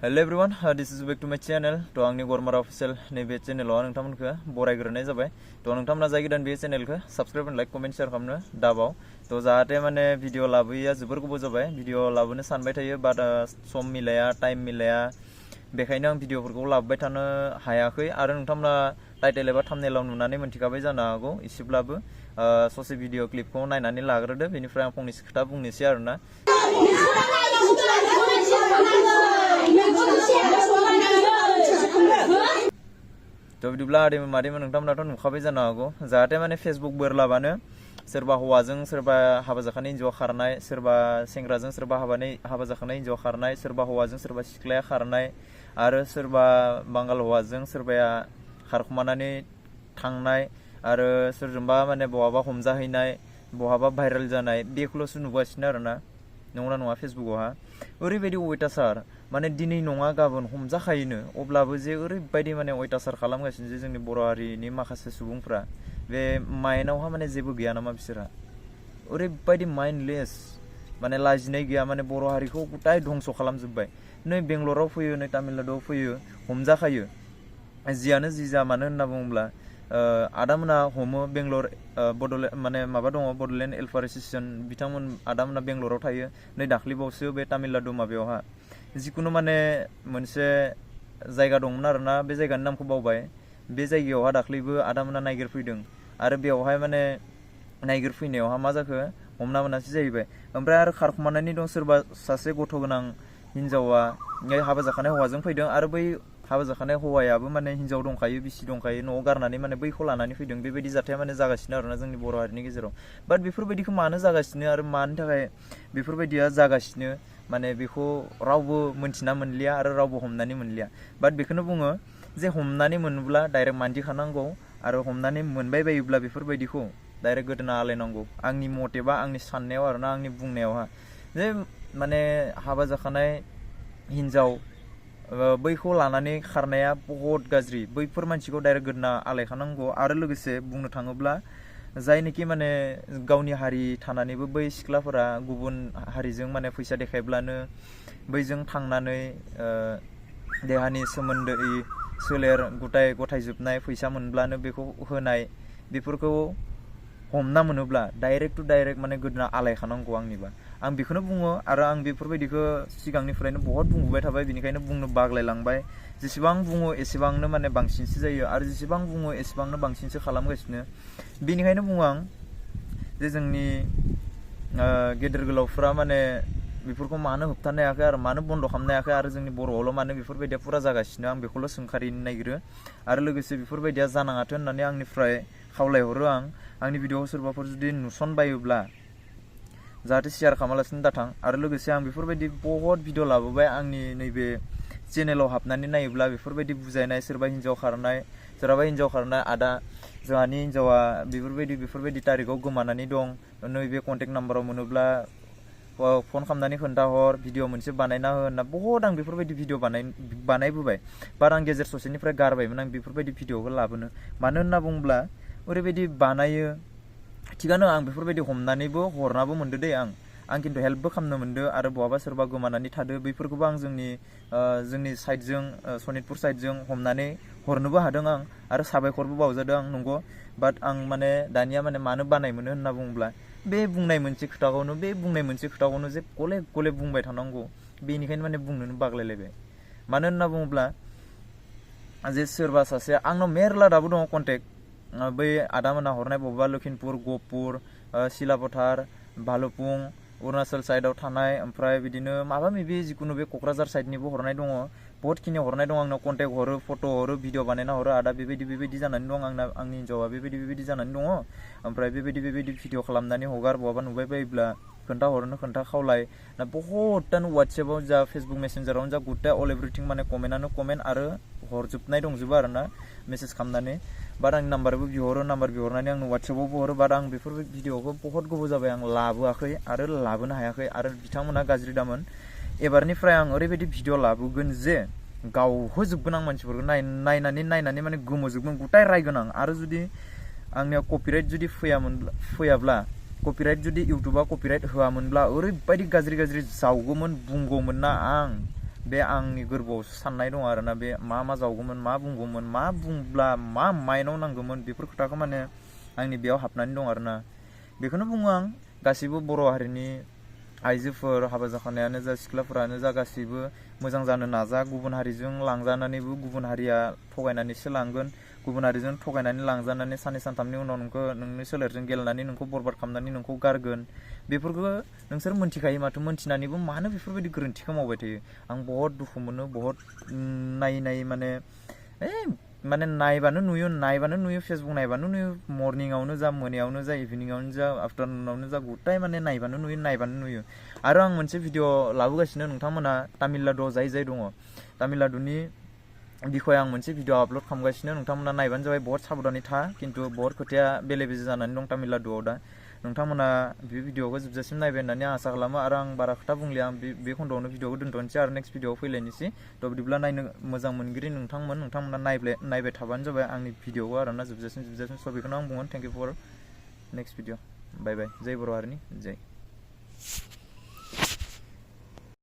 Hello everyone, this is back to my channel. To आंनि गरमारा official नैबे चेनेलाव नोंथांमोनखौ बरायग्रोनाय जाबाय। तो नोंथांमोना जाय गोदान बे चेनेलखौ सब्सक्राइब लाइक कमेन्ट शेयार खालामनो दाबाव। तो जाहाथे माने भिडिअ लाबोयैया जोबोर गोबाव जाबाय। भिडिअ लाबोनो सानबाय थायो बाट सम मिलाया टाइम मिलाया। बेखायनो आं भिडिअफोरखौ लाबोबाय थानो हायाखै आरो नोंथांमोना टाइटेल एबा थाम्बनेलाव नुनानै मोनथिखाबाय जानो हागौ एसेब्लाबो ससे भिडिअ क्लिपखौ नायनानै लाग्रोदो। बेनिफ्राय आं फंनैसो खोथा बुंनोसै आरोना। तो बिदिब्ला आदैमोन मादैमोन नोंथांमोनाथ' नुखाबाय जानो हागौ जाहाथे माने फेसबुक बोरलाबानो सोरबा हौवाजों सोरबा हाबा जाखानाय हिन्जावा खारनाय, सोरबा सेंग्राजों सोरबा हाबा जाखानाय हिन्जावा खारनाय, सोरबा हौवाजों सोरबा सिख्लाया खारनाय आरो सोरबा बांगाल हौवाजों सोरबाया खारखुमानानै थांनाय आरो सोरजोंबा माने बहाबा हमजाहैनाय बहाबा भाइरेल जानाय बेखौल'सो नुगासिनो आरोना। नंगौना नङा फेसबुकआवहा ओरैबायदि अयथासार माने दिनै नङा गाबोन हमजाखायोनो अब्लाबो जे ओरैबायदि माने अयथासार खालामगासिनो जे जोंनि बर' हारिनि माखासे सुबुंफ्रा बे माइन्डआवहा माने जेबो गैया नामा बिसोरहा ओरैबायदि माइन्डलेस माने लाजिनाय गैया माने बर' हारिखौ गथाय धंस' खालामजोब्बाय। नै बेंगलराव फैयो नै तामिलनाडुआव फैयो हमजाखायो जियानो जि जा मानो होनना बुङोब्ला आदामोना हमो बेंगलर बड'लेण्ड माने माबा दङ बड'लेण्ड वेलफेयार एस'सिएशन बिथांमोन आदामोना बेंगलराव थायो। नै दाख्लैबावसो बे तामिलनाडु माबायावहा जिखुनु माने मोनसे जायगा दंमोन आरोना बे जायगानि नामखौ बावबाय। बे जायगायावहा दाख्लैबो आदामोना नायगिरफैदों आरो बेवहाय माने नायगिरफैनायावहा मा जाखो हमना मोनासै जाहैबाय। ओमफ्राय आरो खारखुमानानै दं सोरबा सासे गथ' गोनां हिन्जावा हाबा जाखानाय हौवाजों फैदों आरो बै हाबा जाखानाय हौवायाबो माने हिन्जाव दंखायो बिसि दंखायो न'आव गारनानै माने बैखौ लानानै फैदों। बेबायदि जाथाया माने जागासिनो आरोना जोंनि बर' हारिनि गेजेराव। बाट बेफोरबायदिखौ मानो जागासिनो आरो मानि थाखाय बेफोरबायदिया जागासिनो माने बेखौ रावबो मोनथिना मोनलिया आरो रावबो हमनानै मोनलिया। बाट बेखौनो बुङो जे हमनानै मोनोब्ला डाइरेक्ट मान्दिखानांगौ आरो हमनानै मोनबाय बायोब्ला बेफोरबायदिखौ डाइरेक्ट गोदोना आलायनांगौ आंनि मथेबा आंनि साननायाव आरोना आंनि बुंनायावहा जे माने हाबा जाखानाय हिन्जाव बैखौ लानानै खारनाया बहुत गाज्रि। बैफोर मानसिखौ डाइरेक्ट गोदोना आलायखानांगौ आरो लोगोसे बुंनो थाङोब्ला जायनोखि माने गावनि हारि थानानैबो बै सिख्लाफोरा गुबुन हारिजों माने फैसा देखायब्लानो बैजों थांनानै देहानि सोमोन्दै सोलेर गथायजोबनाय फैसा मोनब्लानो बेखौ होनाय बेफोरखौ हमना मोनोब्ला डाइरेक्ट टु डाइरेक्ट माने गोदोना आलायखानांगौ आंनिबा। आं बेखौनो बुङो आरो आं बेफोरबायदिखौ सिगांनिफ्रायनो बहुत बुंबोबाय थाबाय बेनिखायनो बुंनो बाग्लायलांबाय। जेसेबां बुङो एसेबांनो माने बांसिनसो जायो आरो जेसेबां बुङो एसेबांनो बांसिनसो खालामगासिनो। बेनिखायनो बुङो आं जे जोंनि गेदेर गोलावफ्रा माने बेफोरखौ मानो होबथानो हायाखै आरो मानो बन्द' खालामनो हायाखै आरो जोंनि बर'आवल' मानो बेफोरबायदिया फुरा जागासिनो आं बेखौल' सोंखारिनो नागिरो आरो लोगोसे बेफोरबायदिया जानाङाथों होननानै आंनिफ्राय खावलायहरो आं। आंनि भिडिअखौ सोरबाफोर जुदि नुसनबायोब्ला जाहाथे शेयार खालामालासिनो दाथां आरो लोगोसे आं बेफोरबायदि बहुत भिडिअ लाबोबाय आंनि नैबे चेनेलाव हाबनानै नायोब्ला बेफोरबायदि बुजायनाय सोरबा हिन्जाव खारनाय सोरहाबा हिन्जाव खारनाय आदा जोंहानि हिन्जावा बेफोरबायदि तारिखआव गोमानानै दं नैबे कन्टेक्ट नाम्बाराव मोनोब्ला फन खालामनानै खोन्थाहर भिडिअ मोनसे बानायना हो होनना बहुत आं बेफोरबायदि भिडिअ बानायबोबाय। बाट आं गेजेर ससेनिफ्राय गारबायमोन आं बेफोरबायदि भिडिअखौ लाबोनो। मानो होनना बुङोब्ला ओरैबायदि बानायो थिगानो आं बेफोरबायदि हमनानैबो हरनाबो मोनदो दे आं खिन्थु हेल्पबो खालामनो मोनदो आरो बहाबा सोरबा गोमानानै थादो बैफोरखौबो आं जोंनि साइडजों सनितपुर साइडजों हमनानै हरनोबो हादों आं आरो साबायखरबो बावजादों आं नंगौ। बाट आं माने दानिया माने मानो बानाय मोनो होनना बुङोब्ला बे बुंनाय मोनसे खोथाखौनो जे गले गले बुंबाय थानांगौ बेनिखायनो माने बुंनोनो बाग्लायलायबाय। मानो होनना बुङोब्ला जे सोरबा सासे आंनाव मेरला दाबो दङ कन्टेक्ट बै आदामोना हरनाय बबेबा लखिमपुर गहपुर सिलापथार भालुपुं अरुणाचल साइडआव थानाय ओमफ्राय बिदिनो माबा माबि जिखुनु बे क'क्राझार साइडनिबो हरनाय दङ बहुतखिनि हरनाय दं आंनाव कन्टेक्ट हरो फट' हरो भिडिअ बानायना हरो आदा बेबायदि जानानै दं आंनि हिन्जावा बेबायदि जानानै दङ ओमफ्राय बेबायदि भिडिअ खालामनानै हगार बहाबा नुबाय बायोब्ला खोन्था खावलाय ना बहुतानो वाट्सएपआव जा फेसबुक मेसेन्जारावनो जा गुटे अल एभ्रिथिं माने कमेन्ट आरो हरजोबनाय दंजोबो आरोना मेसेज खालामनानै। बाट आंनि नाम्बार बिहरनानै आंनो वाट्सएपआवबो हरो। बाट आं बेफोर भिडिअखौ बहुत गोबाव जाबाय आं लाबोआखै आरो लाबोनो हायाखै आरो बिथांमोना गाज्रि दामोन। एबारनिफ्राय आं ओरैबायदि भिडिअ लाबोगोन जे गावहोजोबगोन आं मानसिफोरखौ नायनानै माने गोमोजोबगोन गथाय रायगोन आं। आरो जुदि आंनियाव कपिराइट जुदि फैयाब्ला कपिराइट जुदि इउटुबा कपिराइट होआमोनब्ला ओरैबायदि गाज्रि जावगौमोन बुंगौमोन ना आं बे आंनि गोरबोआव साननाय दं आरोना बे मा जावगौमोन मा बुंगौमोन मा बुंब्ला मा माइनाव नांगौमोन बेफोर खोथाखौ माने आंनि बेयाव हाबनानै दं आरोना बेखौनो बुङो आं गासिबो बर' हारिनि आइजोफोर हाबा जाखानायानो जा सिख्लाफोरानो जा गासिबो मोजां जानो नाजा गुबुन हारिजों लांजानानैबो गुबुन हारिया थगायनानैसो लांगोन गुबुन हारिजों थगायनानै लांजानानै साननै सानथामनि उनाव नोंखौ नोंनि सोलेरजों गेलेनानै नोंखौ बरबाद खालामनानै नोंखौ गारगोन बेफोरखौ नोंसोर मोनथिखायो माथो मोनथिनानैबो मानो बेफोरबायदि गोरोन्थिखौ मावबाय थायो आं बहुत दुखु मोनो बहुत नायै माने माने नायबानो नुयो फेसबुक नायबानो नुयो मर्निंआवनो जा मोनायावनो जा इभिनिंआवनो जा आफ्टारनुनावनो जा गुटाइ माने नायबानो नुयो आरो आं मोनसे भिडिअ लाबोगासिनो नोंथांमोना तामिलनाडुआव जाय दङ तामिलनाडुनि बिखय आं मोनसे भिडिअ आपल'ड खालामगासिनो नोंथांमोना नायबानो जाबाय बहुत साबधानै था खिन्थु बहुत खोथाया बेले बेजे जानानै दं तामिलनाडुआव दा नोंथांमोना बे भिडिअखौ जोबजासिम नायबाय होननानै आं आसा खालामो आरो आं बारा खोथा बुंलिया आं बे खन्द'आवनो भिडिअखौ दोनथ'नोसै आरो नेक्स्ट भिडिअआव फैलायनोसै थ' बिदिब्ला नायनो मोजां मोनगिरि नोंथांमोना नायबाय थाबानो जाबाय आंनि भिडिअखौ आरोना जोबजासिम स' बेखौनो आं बुंगोन thank you for next video bye bye जय बर' हारिनि जय